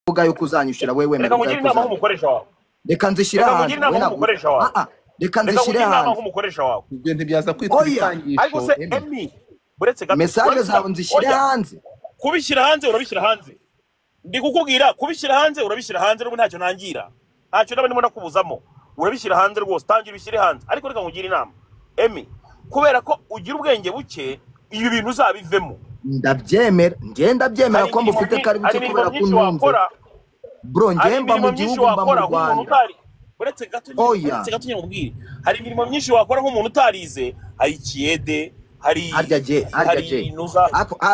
Ubwayo kuzanyishyura wewe wemera Reka ubwayo nkugire inama kuzanyishyura. Nk'umukoresha wawe. Reka nzishyire Reka hanze. nkugire inama We ntabwo- nk'umukoresha wawe. Ah, ah, reka Reka nzishyire nkugire inama hanze. nk'umukoresha wawe. Ibyo ntibyaza kwitwa Oya. ibikangisho. Ariko se Emmy. Emmy, buretse gato. Message zawe nzishyire Oya. hanze. Kubishyira hanze urabishyira hanze, ndi kukubwira, kubishyira hanze urabishyira hanze. N'ubu ntacyo ntangira, ntacyo naba ndimo nakubuzamo. Urabishyira hanze rwose, tangira ubishyire hanze. Ariko reka nkugire inama, Emmy, kubera ko ugira ubwenge buke, ibi bintu uzabivemo. Ndabyemera, njye ndabyemera Hari ko imirimo mbufite ko ari hari buke imirimo kubera ko myinshi untunze. wakora. Bro, Hari njye mba imirimo mu myinshi gihugu, mba mu wakora nk'umuntu Rwanda. utari, uretse gato nyine. Oya. Uretse gato nyine nkubwire, hari imirimo myinshi wakora nk'umuntu utarize. Hari ikiyede, hari Harya je, harya hari je inuza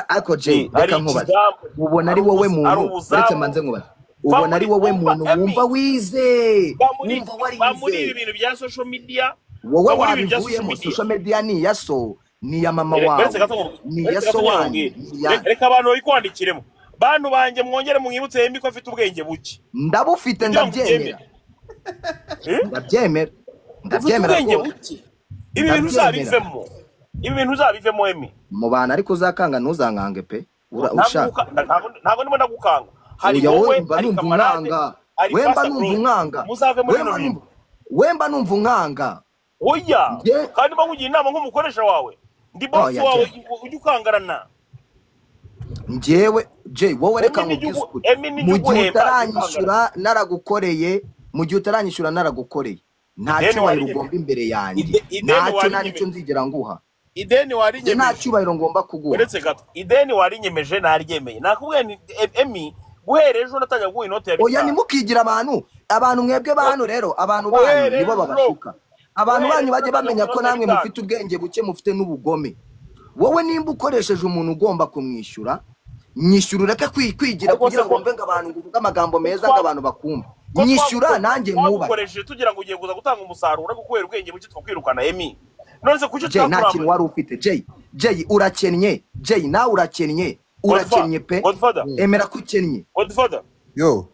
Ako je, hari reka nkubaze. ikizamu, Ubona hari ari wowe hari muntu, ubuzamu. uretse manze nkubaze, Va ubona ari muri wowe umva muntu Emmy, wumva wize, va muri wumva va muri ibi warize, bintu bya social media. Wowe Va muri ibi bya social wabivuyemo. media. Social media ni iya so, ni iya mama Uretse wawe, gato ni iya uretse so gato nyine wanyu, nkubwire. ni iya Reka abantu babikwandikiremo. Bantu banjye, mwongere mwibutse Emmy ko afite ubwenge buke Ndabufite. kugira ngo Ndabyemera. ubyemere. Eh? Ndabyemera. Ufite Ndabyemera ubwenge rwose. buke, ibi bintu Ndabyemera. uzabivemo, ibi bintu uzabivemo, Emmy. Mu bantu, ariko uzakanga ntuzankange pe. Ntabwo Ushaka ntabwo ndimo ndagukanga. Hari Oya, wowe, wowe mba hari numva Kamarade, unkanga. hari We mba Pastor numva Claude. unkanga. Muzave muri We bino mba bintu. numva, we mba numva unkanga. Oya. Njye Kandi mba nkugira inama nk'umukoresha wawe, ndi boss Oya, wawe. Jay. Ujye ukangarana. Njyewe Jay, wowe Emmy reka nkubwize n'igihugu ukuri. Emmy Mu n'igihugu gihe uhemba, ujye ukangana. utaranyishyura naragukoreye, mu gihe utaranyishyura naragukoreye, nta Ideni cyubahiro warinyemeje. ugomba imbere yanjye. Ideni Ntacyo, nta warinyemeje. n'icyo nzigera nguha. Ideni Njye nta warinyemeje. cyubahiro ngomba kuguha. Uretse gato, ideni warinyemeje, naryemeye. Nakubwiye nti Emmy, guhera ejo natangira guha inoti ya Oya. 5. Ntimukigira abantu mwebwe ba hano rero, abantu banyu Guhera nibo ejo babashuka. Abantu guhera banyu ejo bajye natangira bamenya guha ko inoti ya namwe 5. mufite ubwenge buke, mufite n'ubugome. Wowe nimba ukoresheje umuntu ugomba kumwishyura, nyishyura, ureke kwigira Ariko se kugira ngo ko mve ngo abantu, ngo uvuge amagambo ko meza ngo abantu bakumva. ko Nyishyura nanjye nkubahe. twagukoresheje tugira ngo ugiye kuza gutanga umusaruro, ariko kubera ubwenge buke twakwirukana. Emmy, none se kuki Jay, nta kintu tutakurambuye? wari ufite. Jay, Jay, urakennye. Jay, nawe urakennye. Urakennye pe. Godfather. Emera ko ukennye. Godfather. Yo.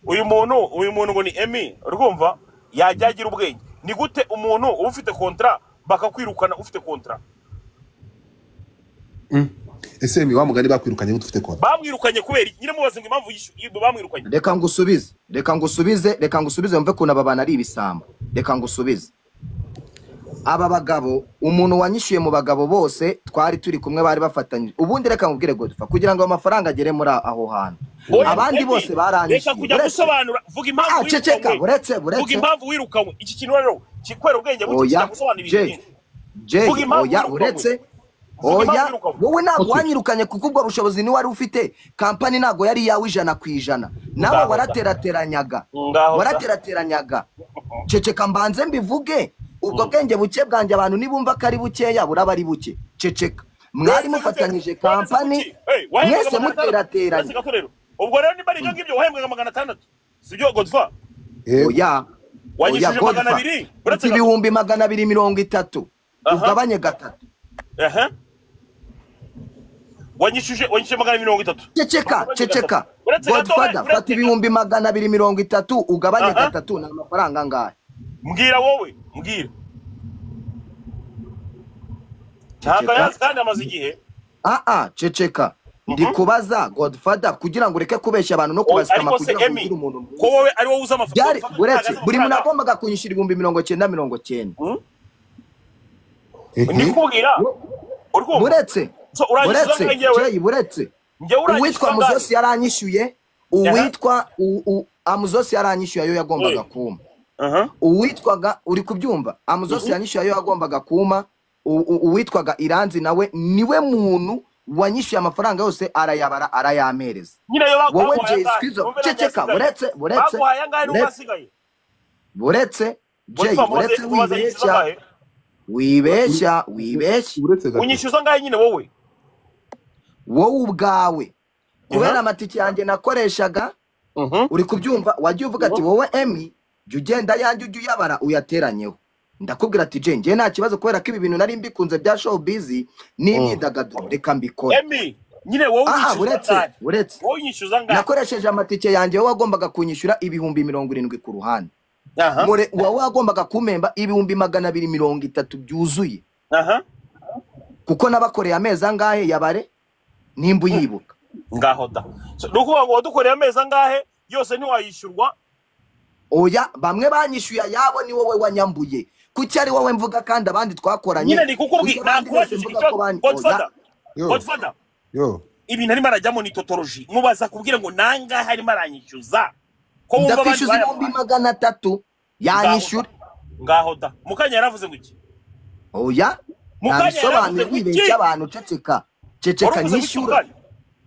Uyu muntu ngo ni Emmy, urumva yajya agira ubwenge. Ni gute umuntu uba ufite contrat bakakwirukana ufite contrat? Ese Emmy, wa mugani, bakwirukanye gute ufite konti? Bamwirukanye kubera iki? Nyine mubaze ngo impamvu bamwirukanye. Reka ngusubize, reka ngusubize, reka ngusubize. Wumve ukuntu aba bantu ari ibisambo. Reka ngusubize. Aba bagabo, umuntu wanyishyuye mu bagabo bose twari turi kumwe, bari bafatanyije ubundi, reka nkubwire Godfa, kugira ngo ayo mafaranga agere muri aho hantu, Oya, abandi Emmy, bose reka baranyishyuye. kujya Uretse gusobanura, vuga impamvu Ah, ceceka. wirukanywe. Buretse, Vuga buretse. impamvu wirukanywe. Iki kintu rero kikwera ubwenge buke, Oya. kijya gusobanura ibintu Jay, byinshi. Jay. Vuga impamvu Oya. wirukanywe. Uretse. Vuga impamvu Oya. wirukanywe. Wowe ntabwo Okay. wanyirukanye, kuko ubwo bushobozi niwari ufite. Company ntabwo yari iyawe 100%, nawe Ngaho da. waraterateranyaga. Ngaho da. Waraterateranyaga. Ceceka mbanze mbivuge. Ubwo bwenge buke bwanjye, abantu nibumva ko ari bukeya, buraba ari buke. Ceceka. Mwari Nonese mufatanyije gute? Nonese company, kuki? Hey, wahembwaga mwese 600. muterateranya. Uretse gato rero, ubwo rero niba ari ibyo ngibyo, wahembwaga 600, sibyo Godfa? Yego. Oya, oya. Wanyishyuje magana Godfa, abiri uretse mfite gato. 230,000, ugabanye gatatu. Aha, wanyishyuje 230. Ceceka. Ugabanye Ceceka. gatatu. Uretse gato we, Godfather, fata uretse gato. 230,000 ugabanye gatatu, ni amafaranga angahe? Mbwira wowe, mbwira. Ntabwo Ceceka. ayazi kandi amaze igihe. Ah ah, ceceka, ndi kubaza Godfather kugira ngo ureke kubeshya abantu no Oya, kubasikama, ariko se kugira ngo Emmy, ugire umuntu ko mwiza. wowe ari wowe uzi amafaranga, Byari Godfather buretse ntabwo azi buri muntu amafaranga. agombaga kunyishyura 90,000 90. Ndi kukubwira, uri kumva? Buretse. So uranyishyuza Buretse. angahe njyewe? Jay, buretse. Njyewe uranyishyuza Uwitwa angahe? Muzosi yaranyishyuye. Uwitwa Amuzosi yaranyishyuye ayo yagombaga kumpa. Uwitwaga, uri kubyumva, Amuzosi yanyishyuye ayo yagombaga kumpa. Uwitwaga Iranzi nawe niwe muntu wanyishyuye amafaranga yose, arayabara, arayampereza. Nyine yo Wowe baguhaye Jay angahe? Squeezer, Wumve nanjye ceceka. asigaye. Buretse, buretse. Baguhaye angahe n'ubwo Buretse. asigaye? Buretse Jay. Godfa, mubaze Buretse. mubaze yishyuza Wibeshya. angahe? Wibeshya, wibeshya. Uretse gato. Unyishyuza angahe nyine wowe? Wowe ubwawe, kubera amatike yanjye nakoreshaga, uri kubyumva, wajya uvuga ati: "Wowe Emmy, jya ugenda yanjye ujye uyabara uyateranyeho." Ndakubwira ati: "Jay, njye nta kibazo, kubera ko ibi bintu nari mbikunze bya showbiz n'imyidagaduro, reka mbikore." Emmy, nyine wowe Aha. unyishyuza Buretse. angahe? Buretse. Wowe unyishyuza angahe? Nakoresheje amatike yanjye, wowe wagombaga kunyishyura 70,000 ku ruhande. More, wowe wagombaga kumpemba 230,000 byuzuye, kuko nabakoreye amezi angahe? Yabare nimba uyibuka. Ngaho da. So, ni ukuvuga ngo wadukoreye amezi angahe? Yose ntiwayishyurwa. Oya, bamwe banyishyuye ayabo, ni wowe wanyambuye. Kuki ari wowe mvuga kandi abandi twakoranye? Nyine ni Kuki kukubwira, abandi bose nakubajije mvuga icyo ko bani oya? Godfather, Yo. Godfather, Yo. ibintu arimo arajyamo ni totology. Mubaza kubwira ngo nangahe arimo aranyishyuza, ko wumva abandi Ndakwishyuza ibihumbi bayamuhaye. 300 yanyishyura. Ngaho da, mukanya yaravuze ngo iki? Oya, Mukanya nabisobanuye, yaravuze ngo iki? wibeshya abantu. Ceceka, ceceka. Wari uvuze ngo iki Nyishyura. mukanya?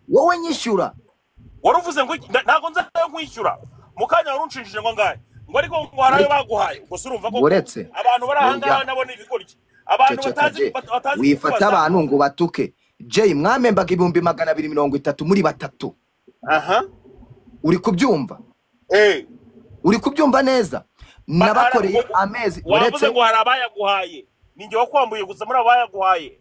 Wowe nyishyura. Wari uvuze ngo iki? Ntabwo nzayo nkwishyura. Mukanya wari unshinjije ngo angahe, ngo ariko ngo hari ayo baguhaye. Ubwo se urumva ko Uretse abantu bari aha ngaha oya, nabo ni ibigoryi, abantu ceceka. batazi Je batazi wifata kukubaza. abantu ngo batuke. Jay, mwamembaga 230,000 muri batatu. Aha. Uri kubyumva? Eh. Uri kubyumva neza? Nabakoreye amezi Wavuze uretse ngo hari abayaguhaye, ni njye wakwambuye gusa muri abo bayaguhaye.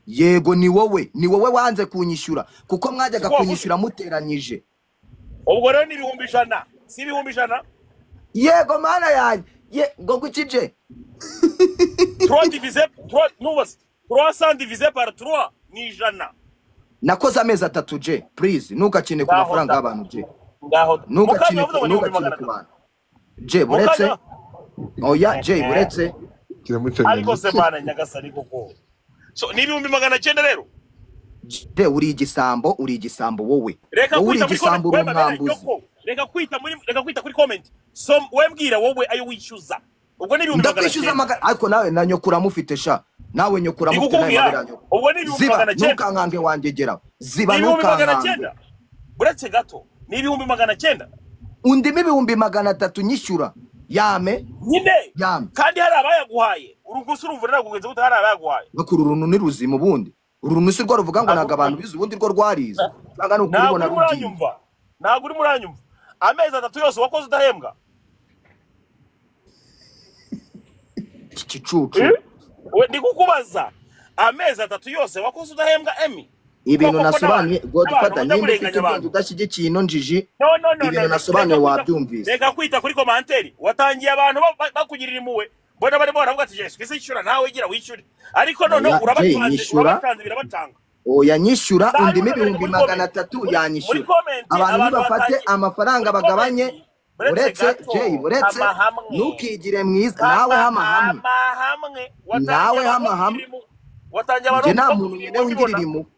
Yego, ni wowe, ni wowe wanze kunyishyura kuko mwajyaga Siko wavuze? kunyishyura muteranyije. Ubwo rero ni 100,000, si 100,000? Yego, mana yanjye, ye ngo kuki je? 3 divisé 3, nubaze 300 divisé par 3 ni 100. Nakoze amezi 3 je, please ntugakine ku Ngaho mafaranga da. y'abantu je. Ngaho da. Ntugakine Mukanya wavuze ngo ni ibihumbi ntugakine magana ku atatu. bantu je, buretse. Mukanya Oya je, buretse. Ariko se mana nyagasani koko, so ni 900,000 rero. Je, uri igisambo, uri igisambo wowe. Reka Wowe uri kwita muri igisambo, comment, uri we mabere umwambuzi. nyoko. Reka kwita kuri comment. So we mbwira wowe ayo wishyuza, ubwo ni ibihumbi magana Ndakwishyuza cyenda. magana, ariko nawe na nyoko uramufite sha, nawe nyoko uramufite nawe. Ndikukubwira, Mabere ya nyoko. ubwo ni ibihumbi Ziba, 900. ntukankange, wangegeraho. Ziba, Ni ibihumbi magana ntukankange. cyenda. Uretse gato, ni 900,000. Undimo 300,000, nyishyura yame. Nyine Yame. kandi hari abayaguhaye. Urugusa urumva riragugenze gute hari abayaguhaye? Bakura uruntu ni ruzima. Ubundi uru runtu si rwo ruvuga ngo ntabwo abantu bize, ubundi rwo rwarize cyangwa ni Ntabwo ukurubona urimo rugiye. uranyumva, ntabwo urimo uranyumva. Amezi 3 yose wakoze udahembwa? Iki gicucu. We, ndi kukubaza, amezi 3 yose wakoze udahembwa, Emi? Ibintu Koko nasobanuye, n'abantu Godfather, mujya nimba ufite murenganya ubwenge abantu. udashyigikiye ino njiji, No, no, no, ibintu no, no. nasobanuye wabyumvise. Reka kwita kuri commentaire. Watangiye abantu bakugirira impuhwe, mbona barimo baravuga ati Yesu twese yishyura, nawe gira wishyure, ariko noneho Oya, Jay, urabatanze, nyishyura. urabatanze, birabatanga. Oya, nyishyura. Ntabwo Undimo urabereka ibihumbi muri magana comment. atatu Muri yanyishyura. comment Abantu abantu nibafate batangiye amafaranga muri bagabanye. comment, uretse Uretse gato, Jay, uretse hama hamwe. ntukigire mwiza nawe, hama hamwe. Hama hamwe. Watangiye Nawe abantu hama hamwe. bakugirira impuhwe. Watangiye abantu Njye nta muntu bakugirira nkeneye impuhwe ungirira mbibona. impuhwe,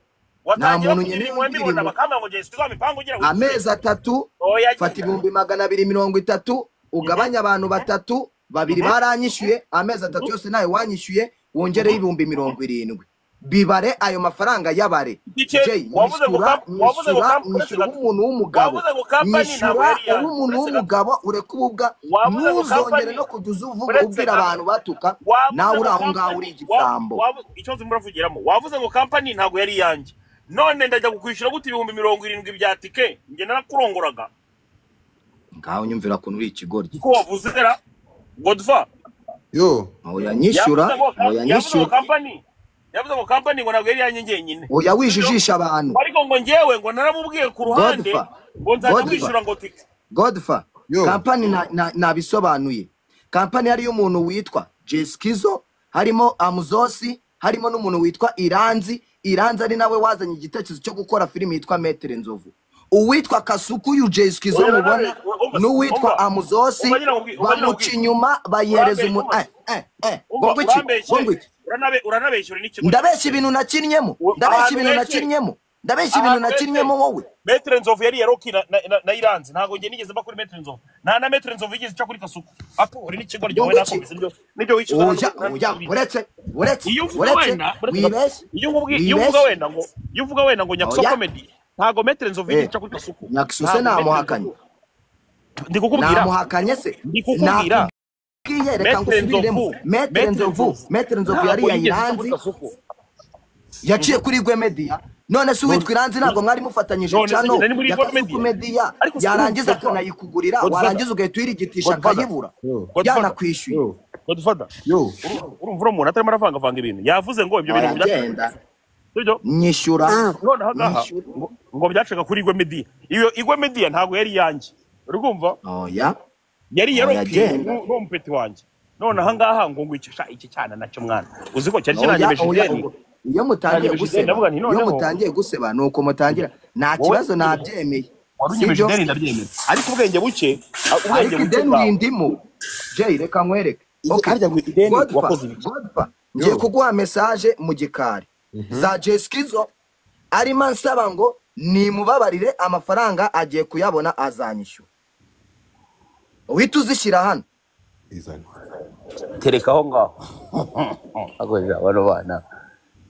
nta Watangiye muntu bakugirira nkeneye impuhwe ungirira mbibona, impuhwe. bakambwira ngo Yesu tuzaba imipango ugira wishyure. Amezi 3, Oya, fata genda. 230,000 ugabanye abantu batatu, babiri baranyishyuye amezi 3 yose, nawe wanyishyuye, wongereho 70,000, bibare ayo mafaranga yabare. Itike, Jay, wavuze ngo nyishyura. wavuze ngo Nyishyura, uretse nyishyura gato. umuntu w'umugabo. Wavuze ngo kampani ntabwo Nyishyura yari iyanjye. ube umuntu Uretse gato. w'umugabo, ureke ububwa. Wavuze ngo Ntuzongere kampani no kujya uza uvuga uretse ubwira gato. abantu batuka. Wavuze Nawe ngo uri aho ngaho kampani uri igisambo. Ikibazo muravugiramo, wavuze ngo kampani ntabwo yari iyanjye, none ndajya kukwishyura gute 70,000 bya tike? Njye narakurongoraga. Ngaho nyumvira ukuntu uri ikigoryi. Ko wavuze ra Godfa? Yo. Oya, nyishyura. Yavuze ngo Oya, yavuze ngo nyishyura. kampani, yavuze ngo kampani ngo ntabwo yari iyanjye njyenyine. Oya, wijijisha abantu. Ariko ngo njyewe ngo naramubwiye ku ruhande Godfa, ngo nzajya Godfa, kwishyura ngo tike. Godfa, Yo. kampani nabisobanuye. Kampani yari y'umuntu witwa Jeskizo, harimo Amuzosi, harimo n'umuntu witwa Iranzi. Iranzi ari nawe wazanye igitekerezo cyo gukora filimi yitwa Metere Nzovu. Uwitwa Kasuku, uyu Jeskizo Oya, mubona, umva, n'uwitwa umva, Amuzosi umva nyine umva nyine bamuca nkubwire. inyuma, bayihereza umuntu. Urambeshya, Ngo umva, ngwiki, ngo urambeshye, ngwiki. uranabeshye, uri n'ikigo. Ndabeshya ibintu nakinnyemo? Ndabeshya Ahantu ibintu beshe, nakinnyemo? Ndabeshya ibintu ahantu beshe, nakinnyemo wowe? Metre Nzovu yari iya Rocky na Iranzi. Ntabwo njye nigeze mba kuri Metre Nzovu, nta na Metre Nzovu yigeze ica kuri Kasuku. Apo uri n'ikigo Ngo ryawe, ngwiki. nakomeza nibyo wishyuza. Oya, oya, uretse, uretse, Iyo uvuga uretse, wenda, uretse gato. wibeshye, Iyo uvuga wibeshye. wenda ngo, iyo uvuga wenda ngo Nyakuso Oya. Comedy, ntabwo Metre Nzovu yigeze ica kuri Kasuku. Nyakuso se Ntabwo Metre namuhakanye? Nzovu, ndi kukubwira, Namuhakanye se? ndi kukubwira. Nakubwiye, reka Metre ngusubiriremo. Nzovu, Metre Metre Nzovu, Nzovu Metre Nzovu yari ntabwo iya yigeze ica kuri Iranzi, Kasuku. yaciye kuri Igwe Media. None se uwitwa Iranzi ntabwo mwari mufatanyije None se cano njye nari muri ya Igwe Kasuku Media? Media? Ariko si Yarangiza Godfather, akanayikugurira, Godfather, warangiza ugahita uyirigitisha Godfather, akayibura, Godfather, yanakwishyuye. Yo. Godfather. Yo. Urumva uriya muntu atarimo aravangavanga ibintu, yavuze ngo ibyo bintu ngo byacaga, Aragenda. sibyo? Nyishyura, None aha ngaha nyishyura. ngo byacaga kuri Igwe Media. Iyo Igwe Media ntabwo yari iyanjye, uri kumva? Oya. Yari iya Oya, Rocky genda. n'uwo mupeti wanjye. None aha ngaha ngo iki sha, iki cyana nacyo mwana, uzi ko cyari Oya, kinanyemeje oya, ideni. ubwo iyo mutangiye Kinanyemeje ideni, guseba, ndavuga nti iyo noneho mutangiye guseba nuko mutangira, nta wowe kibazo, nabyemeye. Wari unyemeje Sibyo? ideni, ndabyemera, ariko ubwenge buke, ubwenge Ariko buke ideni bwawe. urindimo. Jay, reka nkwereke. Okay. Harya ngo ideni Godfa, wakoze ibiki? Godfa, ngiye Yo. kuguha message mu gikari za Jeskizo arimo ansaba ngo nimubabarire, amafaranga agiye kuyabona, azanyishyura. Uhita uzishyira hano. Izane. Tereka aho ngaho. Akoresha bano bana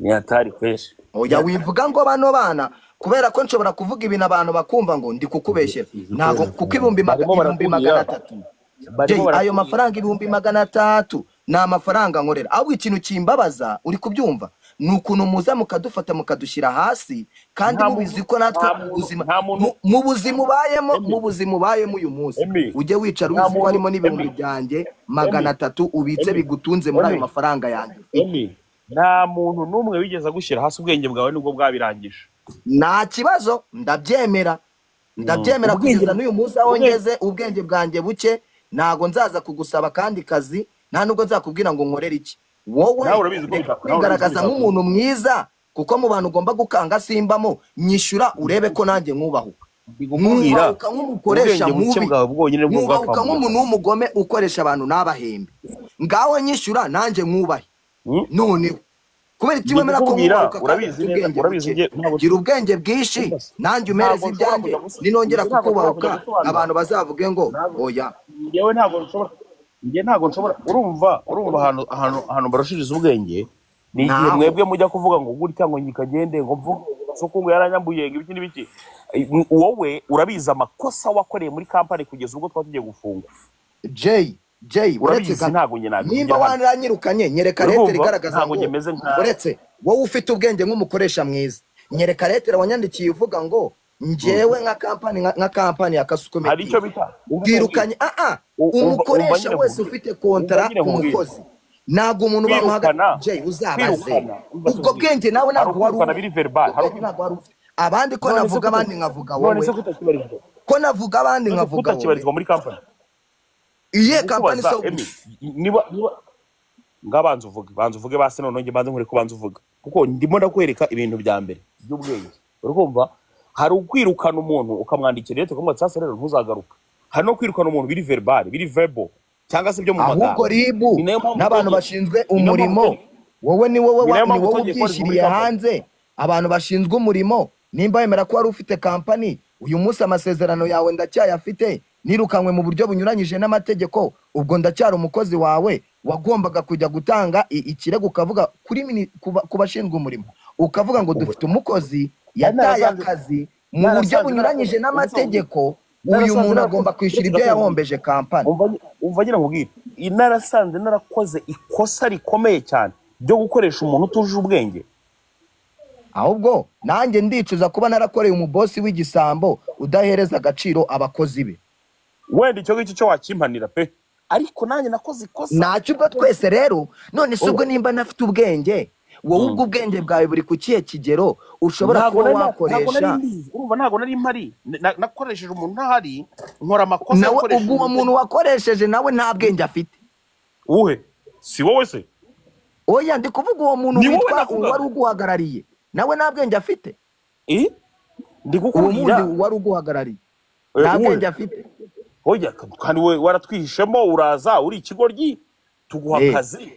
ni hatari kwesha. Oya, wivuga ngo bano bana, kubera ko nshobora kuvuga ibintu abantu bakumva ngo ndi kukubeshyera. Ntabwo, kuko Barimo ibihumbi barakubwira. 300, Barimo Jay, ayo barakubwira. mafaranga 300,000 ni amafaranga nkorera. Ahubwo ikintu kimbabaza, uri kubyumva, ni ukuntu muza mukadufata mukadushyira hasi kandi Nta mubizi muntu ko natwe nta mu muntu buzima nta muntu mu buzima ubayemo, Emi, mu buzima ubayemo uyu munsi, Emi, ujye wicara nta ubizi ko muntu harimo n'ibihumbi Emi, byanjye Emi, 300 ubitse Emi, bigutunze muri ayo Emi, mafaranga yanjye ufite. Emi, nta muntu n'umwe wigeze agushyira hasi, ubwenge bwawe nibwo bwabirangije. Nta kibazo, ndabyemera, ndabyemera. Ubwenge Kugeza n'uyu munsi aho ubwenge ngeze, ubwenge bwanjye buke, ntago nzaza kugusaba akandi kazi, nta nubwo nzakubwira ngo nkorere iki. Wowe Nawe urabizi ko reka nawe urabizi ko kwigaragaza bitakunda. nk'umuntu mwiza, kuko mu bantu ugomba gukanga simbamo. Nyishyura urebe ko nanjye nkubahuka. Ndikukubwira Nkubahuka nk'umukoresha ubwenge buke mubi, bwawe bwonyine nibwo nkubahuka bwakwambuye nk'umuntu akazi. w'umugome ukoresha abantu n'abahembe. Ngaho nyishyura nanjye nkubahe. Noneho kubera iki Ndi wemera ko kukubwira nkubahuka kandi urabizi ufite neza ubwenge urabizi buke? nge ntabwo Gira ubwenge bwinshi, umva se, nanjye umereze ntabwo nshobora ibyanjye. kujya gusa Ninongera njye ntabwo nshobora kujya kukubahuka, gusobanura abantu bazavuge ngo ntabwo oya. Njyewe ntabwo nshobora, njye ntabwo nshobora, urumva ahantu barushiriza ubwenge ni igihe Ntaho. mwebwe mujya kuvuga ngo gutya, ngo nyikagende, ngo mvuge ngo ngo yaranyambuye, ngo ibiki n'ibiki. Wowe urabizi amakosa wakoreye muri kampani kugeza ubwo twaba tugiye gufungwa. Jay, Jay, uretse Urabizi gato, ntabwo njye nimba nabivugira hano. waranyirukanye, nyereka letere Urumva igaragaza ntabwo ngo njye meze nka uretse wowe ufite ubwenge nk'umukoresha mwiza, nyereka letere wanyandikiye uvuga ngo njyewe nka kampani, nka kampani ya Kasuku Hari icyo Media bita umva nkubwire bwirukanye umva umukoresha nyine wese nkubwire ufite umva kontara nyine ku nkubwire mukozi, ntabwo umuntu bamuhaga. Kwirukana Jay, uzabaze kwirukana, umva se ubwo nkubwire, bwenge nawe hari ntabwo wari ukwirukana biri verbal, ubwo hari bwenge ntabwo wari ufite. Abandi ko none se navuga kuta abandi nkavuga none se wowe, kutakibarizwa ko navuga abandi none se nkavuga wowe, kutakibarizwa muri kampani? Iyihe kampani? Kukubaza Se Emi, niba ngabanza uvuge, banza uvuge basi, none njye banze nkureke banza uvuge, kuko ndimo ndakwereka ibintu bya mbere by'ubwenge. Uri kumva, hari ukwirukana umuntu ukamwandikira leta ukamubwira ati sasa rero ntuzagaruka, hari no kwirukana umuntu biri verbal, biri verbal cyangwa se byo mu Ahubwo magambo. ribu Ni nayo mpamvu n'abantu utangiye bashinzwe ni nayo mpamvu umurimo, utangiye wowe ni wowe ni nayo ni mpamvu wowe utangiye kubarizwa muri ubyishyiriye kampani. hanze. Abantu bashinzwe umurimo, nimba wemera ko wari ufite kampani, uyu munsi amasezerano yawe ndacyayafite. Nirukanywe mu buryo bunyuranyije n'amategeko, ubwo ndacyari umukozi wawe. Wagombaga kujya gutanga ikirego, ukavuga kuri ku bashinzwe umurimo, ukavuga ngo Ubu dufite umukozi nari yataye narasanze akazi mu buryo narasanze bunyuranyije narakoze umva se nkubwire n'amategeko, uyu narasanze muntu narakoze agomba kwishyura uretse ibyo gato nkubwire yahombeje kampani. Umva nyine nkubwire, narasanze narakoze ikosa rikomeye cyane ryo gukoresha umuntu utujuje ubwenge. Ahubwo nanjye ndicuza kuba narakoreye umubosi w'igisambo udahereza agaciro abakozi be. Wenda icyo ngicyo cyo wakimpanira pe, ariko nanjye nakoze ikosa. Ntacyo, ubwo twese rero. None se Oya. ubwo nimba nafite ubwenge, wowe ubwo ubwenge bwawe buri ku kihe kigero ushobora Ntabwo kuba nari ntabwo nari wakoresha? mbizi, urumva ntabwo nari mpari. Nakoresheje umuntu ntahari, nkora amakosa yo Nawe gukoresha ubwo uwo umuntu muntu wakoresheje nawe nta bwenge afite. Uhe? Si wowe se? Oya, ndi kuvuga uwo muntu Ni wowe witwa navugaga. wari uguhagarariye, nawe nta bwenge afite. Eh, ndi Uwo kukubwira wundi wari uguhagarariye Eh, nta uwe bwenge afite. Oya, kandi we waratwihishemo, uraza uri ikigoryi, tuguha Eh. akazi,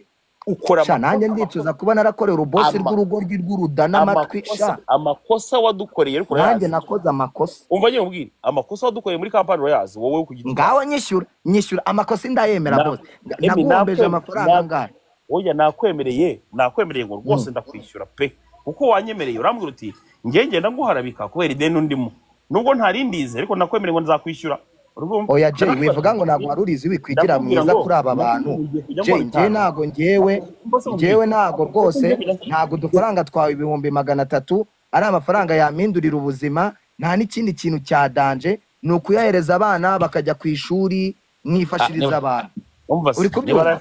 ukora Sha, nanjye amakosa ndicuza kuba narakoreye urubosi rw'urugoryi rw'uruda n'amatwi amakosa sha. Amakosa wadukoreye ariko Nanjye urayazi. nakoze amakosa. Umva nyine ubwire, amakosa wadukoreye muri kampani urayazi wowe ku giti cyawe. Ngaho nyishyura, nyishyura, amakosa ndayemera bose. Emi, Naguhombeje amafaranga angahe? Oya, nakwemereye ngo rwose ndakwishyura pe, kuko wanyemereye urambwira uti njye ngenda nguharabika kubera ideni undimo, nubwo ntarindize, ariko nakwemereye ngo nzakwishyura. Urumva? Oya Jay, Ndakubwira wivuga ngo ntabwo wari urizi, wikwigira ndakubwira mwiza ngo kuri aba bantu. nakubwira ugiye kujya Jay, nkora njyewe itanu. ntabwo njyewe Umva se njyewe nkubwire. ntabwo rwose, ntabwo udufaranga twawe 300,000 ari amafaranga yampindurira ubuzima. Nta n'ikindi kintu cya danje, ni ukuyahereza abana bakajya ku ishuri, mwifashiriza abantu. Umva se, Uri kubyumva?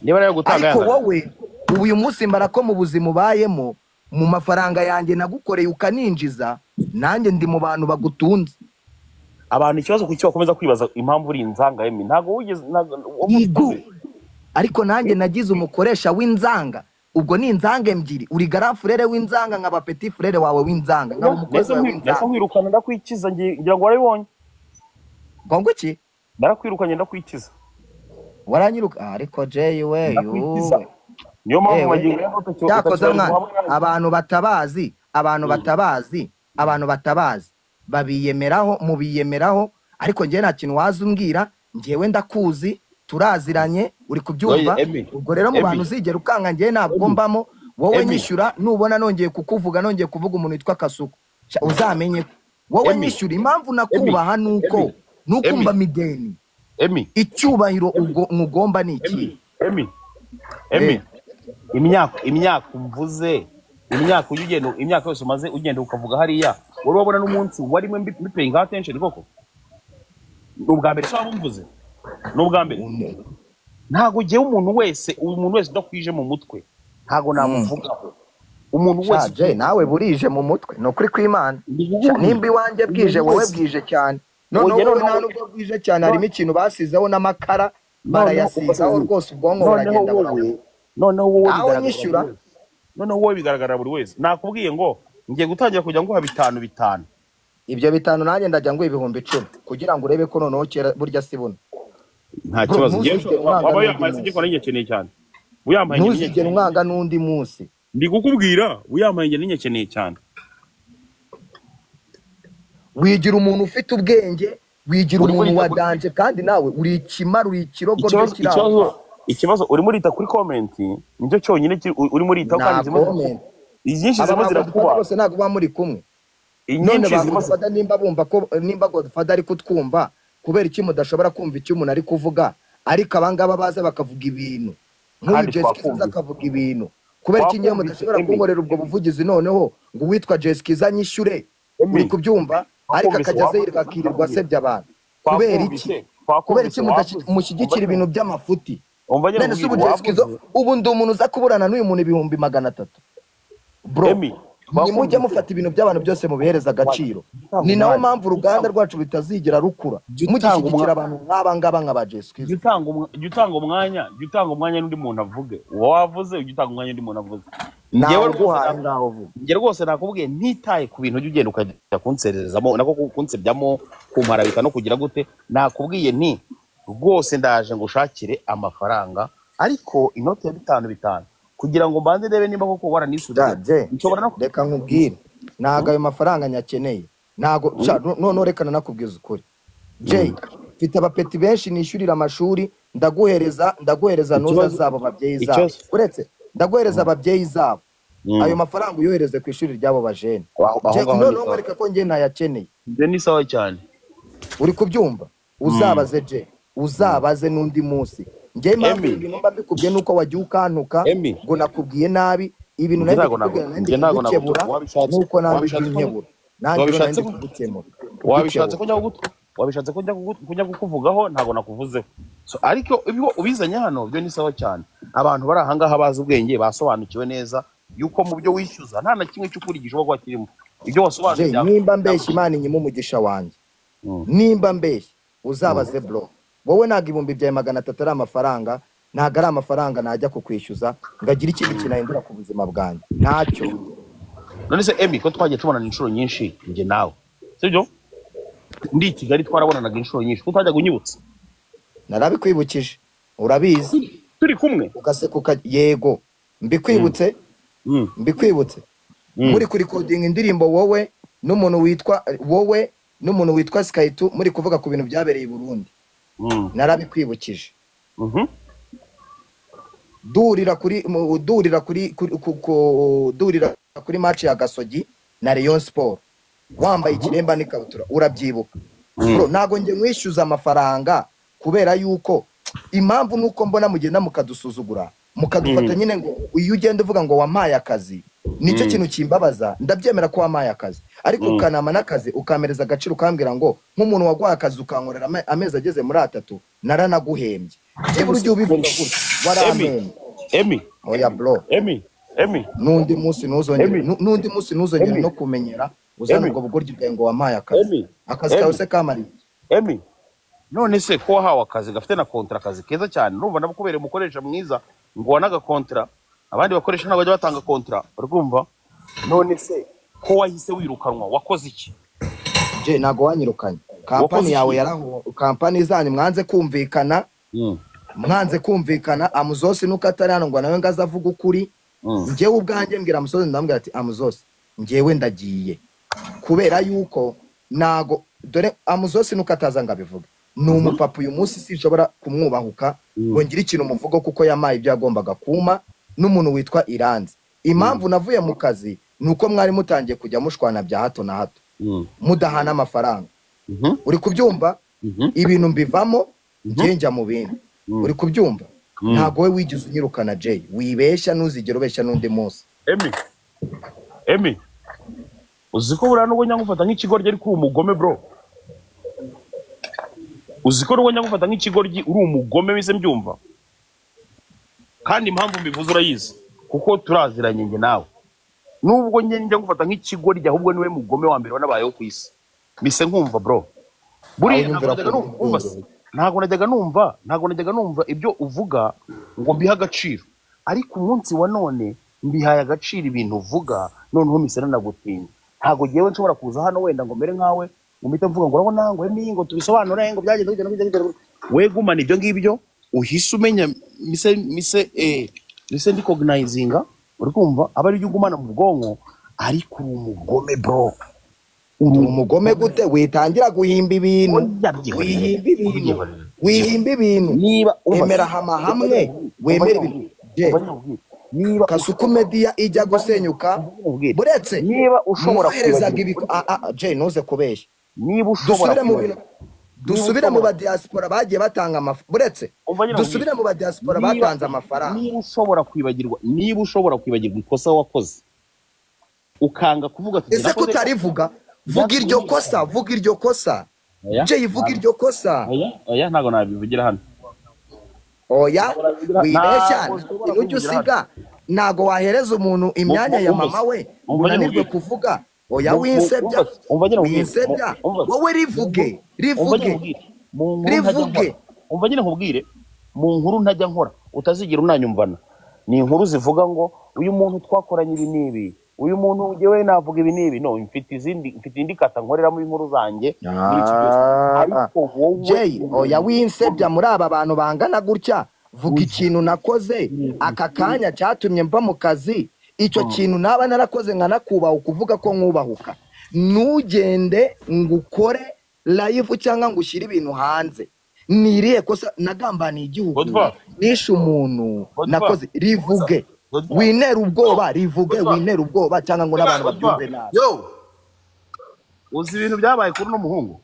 Niba ariyo gutanga Ariko yangana. wowe ubu uyu munsi mbara ko mu buzima ubayemo, mu mafaranga yanjye nagukoreye ukaninjiza, nanjye ndi mu bantu bagutunze. Abantu ikibazo kuki bakomeza kwibaza impamvu uri inzanga? Emi, ntabwo wigeze ntabwo Yego, ariko nanjye nagize umukoresha w'inzanga. Ubwo ni inzanga ebyiri, uri grand frère w'inzanga, nkaba petit frère wawe w'inzanga, nkaba umukozi Nahise wawe nahise w'inzanga. nkwirukana ndakwikiza, ngira ngo warabibonye. Ngo iki? Narakwirukanye ndakwikiza. Waranyiruka. Ah, ariko Jay we, Ndakwikiza. yuwe. Niyo mpamvu Ewe, magingo ya cyakoze utakibarirwa mwana, hamwe nanjye. abantu batabazi, abantu batabazi, abantu batabazi babiyemeraho, mubiyemeraho, ariko njyewe nta kintu waza umbwira. Njyewe ndakuzi, turaziranye, uri kubyumva. Oye, Emmy, Ubwo rero mu Emmy, bantu uzigera ukanga, njyewe ntabwo Emmy, mbamo. Wowe Emmy, nyishyura, nubona nongeye kukuvuga, nongeye kuvuga umuntu witwa Kasuku, sha, uzamenye ko wowe Emmy, nyishyura. Impamvu Emmy, nakubaha nuko Emmy, nuko Emmy, mba mideni Emmy, icyubahiro ubwo nkugomba ni Emmy, ikihe? Emmy, Emmy, Eh, imyaka umvuze, imyaka ujya ugenda, imyaka yose umaze ugenda ukavuga hariya, wari wabona n'umunsi warimo mbi paying attention koko? Ni ubwa mbere se waba umvuze? Ni ubwa mbere. Ntabwo ngewe umuntu wese udakwije mu mutwe ntabwo namuvugaho. Umuntu Sha wese Jay, nawe burije mu mutwe, ni ukuri kw'Imana. Ndi Sha, kukubwira nimba iwanjye bwije, umuntu wowe wese bwije cyane. Noneho oya, wowe nta noneho nubwo bwije cyane, harimo ikintu basizeho n'amakara noneho barayasizaho rwose, ubwonko noneho buragenda wowe burabura. Noneho wowe Nawe bigaragarira nyishyura. buri wese. Noneho wowe bigaragarira buri wese. Nakubwiye ngo ngiye gutangira kujya nguha bitanu bitanu. Ibyo bitanu, nanjye ndajya nguha 10,000 kugira ngo urebe ko noneho kera burya si buno. Nta Bro, kibazo, ngewe ntuzigere umwanga waba n'undi uyampaye munsi. sinjye nkeneye cyane, uyampaye njye Ntuzigere ninyakeneye. umwanga n'undi munsi. Ndi kukubwira, uyampaye njye ninyakeneye cyane. Wigira umuntu ufite ubwenge, wigira Urimo umuntu urita wa kuri danger, kandi nawe uri ikimara, uri ikirogoryo ikibazo kiri aho. Ikibazo urimo urita kuri comment, nicyo cyonyine urimo uritaho, kandi Nta zimwe comment. inyinshi Aba zirimo ba Godfather zirakuba. bose ntabwo baba muri kumwe. None Inyinshi ba zirimo Godfather, nimba bumva ko, nimba Godfather ari kutwumva, kubera iki mudashobora kumva icyo umuntu ari kuvuga? Ariko abangaba baza bakavuga ibintu nk'uyu Kandi Jessica aza twakumvise. akavuga ibintu, kubera iki ngewe Twakumvise, mudashobora Emmy. kunkorera ubwo buvugizi? Noneho ngo uwitwa Jessica anyishyure, uri Emmy, kubyumva? Ariko twakumvise, akajya wavuze, aza akirirwa asebya abantu, kubera iki? twakumvise Kubera iki twakumvise, wavuze. mushyigikira ibintu by'amafuti? Umva nyine None se nkubwire, ubu Jessica, wavuze. ubu ndi umuntu uza kuburana n'uyu muntu 300,000, bro? Emmy, Nimujye twakumvise. mufata ibintu by'abantu byose mubihereza agaciro. Utanga Ni nawo umwanya. mpamvu uruganda rwacu rutazigera rukura, Jya utanga mugishyigikira umwa abantu nk'aba ngaba nka ba Jessica. Jya utanga umwanya n'undi muntu avuge. Uwo wavuze, ujya utanga umwanya n'undi muntu avuze. Nawe Njyewe rwose uguhaye, ngaho vuga. Njye rwose nakubwiye, ntitaye ku bintu ujya ugenda ukajya kunsererezamo, nako kunsebyamo, kumparabika no kugira gute. Nakubwiye nti rwose ndaje ngo ushakire amafaranga, ariko inoti ya bitanu bitanu, kugira ngo mbanze ndebe nimba koko waranisubije. Jay, Nshobora no reka nkubwire, ntabwo ayo mafaranga nyakeneye, ntabwo. Sha, noneho reka nanakubwiza ukuri, Jay, mfite abapeti benshi nishyurira amashuri. Ndaguhereza nuza Ikibazo zabo, babyeyi zabo. ikibazo Uretse ndaguhereza ababyeyi zabo, ayo mafaranga uyohereze ku ishuri ry'abo bajene. Aho Jay, ngaho ni noneho sawa. nkwereka ko njye ntayakeneye. Ibyo ni sawa cyane. Uri kubyumva? Uzabaze Jay, uzabaze n'undi munsi. Njye impamvu Emmy. ibi bintu mba mbikubwiye nuko wagiye ukantuka Emmy. ngo nakubwiye nabi. Ibintu Njye nari ndi ntabwo kukubwira, nari ndi njye ntabwo kugukebura, nagutuka. Wabishatse nuko nawe wabishatse ujya ko unkebura, nanjye rero nari wabishatse ndi ko kugukemura, wabishatse kugukebura. ko njya kugutu wabishatse ko njya kujya kukuvugaho, ntabwo nakuvuzeho. So, ariko ibyo ubizanye hano byo ni sawa cyane. Abantu bari aha ngaha bazi ubwenge, basobanukiwe neza yuko mu byo wishyuza nta na kimwe cy'ukuri gishobora kuba kirimo ibyo wasobanuye. Jay, nimba mbeshya, Imana inyima umugisha wanjye. Nimba mbeshya, uzabaze bro. Wowe ntabwo 300,000 ari amafaranga, ntabwo ari amafaranga najya kukwishyuza ngo agire ikindi kintu ahindura ku buzima bwanjye, ntacyo. None se Emmy, ko twagiye tubonana inshuro nyinshi njye nawe, sibyo? Ndi i Kigali twarabonanaga inshuro nyinshi, ko utajyaga unyibutsa? Narabikwibukije, urabizi. Turi kumwe. Ugaseka yego, mbikwibutse. Mbikwibutse. Muri kurikodinga indirimbo, wowe n'umuntu witwa, wowe n'umuntu witwa Skytu, muri kuvuga ku bintu byabereye i Burundi. Narabikwibukije. Duhurira kuri duhurira kuri kuri- ku- ku- duhurira kuri match ya Gasogi na Rayon Sport, wambaye ikiremba n'ikabutura, urabyibuka? Bro, ntago njye nkwishyuza amafaranga, kubera yuko impamvu nuko mbona mugenda mukadusuzugura, mukadufata nyine ngo iyo ugenda uvuga ngo wampaye akazi, nicyo kintu kimbabaza. Ndabyemera ko wampaye akazi, ariko ukanama n'akazi, ukampereza agaciro, ukambwira ngo nk'umuntu waguhaye akazi ukankorera amezi ageze muri 3, naranaguhembye. Byibura ujye ubivuga gutya, warampembye. Emmy. Oya bro. Emmy, Emmy. N'undi munsi ntuzongere Emmy. n'undi munsi ntuzongere Emmy. no kumenyera uzana Emmy. ubwo bugoryi bwawe ngo wampaye akazi. Emmy. Akazi Emmy. kawe se kamariye? Emmy, none se ko wahawe akazi gafite na kontra, akazi keza cyane, urumva nabukubereye umukoresha mwiza, ngo wanagakontra Abandi bakoresha ntabwo bajya batanga kontra, uri kumva? None se ko wahise wirukanwa, wakoze iki? Je, ntago wanyirukanye. Wakoze Kampani iki? yawe yaraho, kampani zanyu mwanze kumvikana, mwanze kumvikana. Amuzosi nuko atari hano ngo nawe ngaze avuga ukuri. Njyewe ubwanjye mbwira Amuzosi, ndamubwira ati Amuzosi njyewe ndagiye kubera yuko nago, dore Amuzosi nuko ataza ngo abivuge, ni umupapa uyu munsi sinshobora kumwubahuka ngo ngire ikintu muvuga kuko yamaye ibyo yagombaga kuma n'umuntu witwa Iranzi. Impamvu navuye mu kazi ni uko mwari mutangiye kujya mushwana bya hato na hato, mudahana amafaranga. Uri kubyumva? Ibintu mbivamo, njye njya mu bindi. Uri kubyumva? Ntabwo we wigeze unyirukana Jay, wibeshya, ntuzigere ubeshya n'undi munsi. Emi, Emi, uzi ko buriya nubwo nyagufata nk'ikigoryi ariko uri umugome bro. Uzi ko nubwo nyagufata nk'ikigoryi uri umugome, wise mbyumva. Kandi impamvu mbivuze urayizi, kuko turaziranye njye nawe. Nubwo njye njya ngufata nk'ikigoryi, ahubwo niwe mugome wa mbere wanabayeho ku isi. Mise nkumva bro. Buriya Aho ntabwo nyumvira najyaga ko numva se, ntabwo najyaga numva ibyo uvuga ngo mbihe agaciro, ariko umunsi wa none mbihaye agaciro ibintu uvuga, noneho mise nanagutinya. Ntabwo ngewe nshobora kuza hano wenda ngo mere nkawe ngo mpite mvuga ngo urabona ngo emi ngo tubisobanure ngo byagenze gutya na gutya na gutya. We gumana ibyo ngibyo uhise umenya mise ndikognayizinga, uri kumva, aba ari byo ugumana mu bwonko, ariko uri umugome bro. Uri umugome gute? Witangira guhimba ibintu, Oya, byihorere. wihimba ibintu, wihimba ibintu. Niba umva Emera hama hamwe wemere ibintu. Je, niba Kasuku Media ijya gusenyuka buretse niba ushobora mwoherezaga kwibagirwa Jay, ntuze kubeshya. Niba ushobora Dusubire mu kwibagirwa bintu, dusubire mu badiaspora bagiye batanga amafaranga, buretse Umva nyine dusubire nkubwire. mu badiaspora batanze amafaranga. Niba ushobora kwibagirwa ikosa wakoze ukanga kuvuga ati Ese nakoze kutarivuga, vuga iryo kosa, vuga iryo kosa. Oya, Jay, vuga iryo kosa. Oya, oya, ntabwo nabivugira hano. Oya, wibeshya, Ntabwo nshobora ujya kubivugira usiga, ntago wahereza umuntu imyanya ya mama we Umva nyine unanirwe nkubwire. kuvuga. Oya, winsebya, Umva nyine nkubwire. winsebya. Umva. Wowe rivuge, Umva nyine rivuge, nkubwire. Mu nkuru ntajya rivuge. nkora. Umva nyine nkubwire, mu nkuru ntajya nkora utazigera unanyumvana, ni inkuru zivuga ngo uyu muntu twakoranye ibi n'ibi, uyu muntu njyewe navuga ibi n'ibi. No mfite izindi, mfite indi kata nkoreramo inkuru zanjye n'ibiki byose. Ariko wowe Jay, oya, winsebya muri aba bantu bangana gutya. Vuga ikintu nakoze aka kanya cyatumye mva mu kazi, icyo kintu naba narakoze nkanakubaha ukuvuga ko nkubahuka. Ntugende ngo ukore live cyangwa ngo ushyire ibintu hanze. Ni irihe kosa nagambaniye igihugu, Godfather. nishe umuntu Godfather. nakoze? Rivuge, Godfather. winere ubwoba, rivuge, Godfather. winere ubwoba cyangwa ngo n'abantu Godfather. babyumve nabi. Yo. Uzi ibintu byabaye kuri uno muhungu?